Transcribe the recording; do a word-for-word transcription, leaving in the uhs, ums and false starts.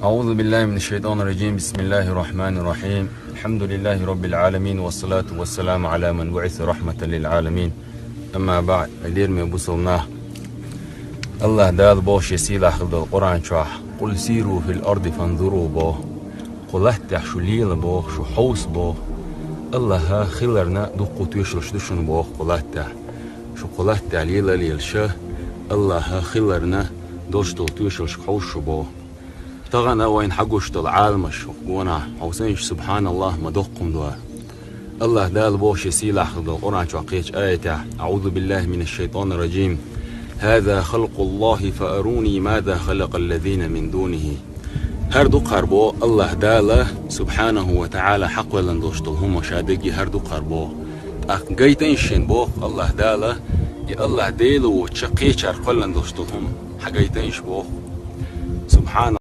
أعوذ بالله من الشيطان الرجيم. بسم الله الرحمن الرحيم. الحمد لله رب العالمين، والصلاة والسلام على من بعث رحمة للعالمين. أما بعد. Лераме бусалба нах. Аллаха Дала боху шен сийлахь хилла долу Къуръан чохь: «Къул сиру фил арди фанзуру», – боху. Кху латтехь шу лела боху, шу хьовса боху. Аллаха хиларна дуккха тоьшаллаш ду шуна боху кху латтехь. Шу кху латтехь лела а лелаш, Аллаха хиларна долуш долу тоьшаллашка хьовса шу боху. Тахана вайна хьагуш долу Ӏаламаш гонахь хьовсийша, субханаллахӀ, ма доккха хӀума ду. Аллаха Дала боху шен сийлахь хилла долу Къуръан чохь кхечу аятехь: «أعوذ بالله من الشيطان الرجيم. هذا خلق الله فأروني ماذا خلق الذين من دونه». ХӀара ду-кх хӀара боху Аллаха Дала, субханаху ва таӀала, хьакхоьллина долуш долу хӀума, ша дерриге хӀара ду-кх хӀара боху. ТӀаккха гайтийша шена боху Аллаха Дала, и Аллаха Дела воцуш кхечара кхоьллина долуш долу хӀума хьагайтийша боху. Субхана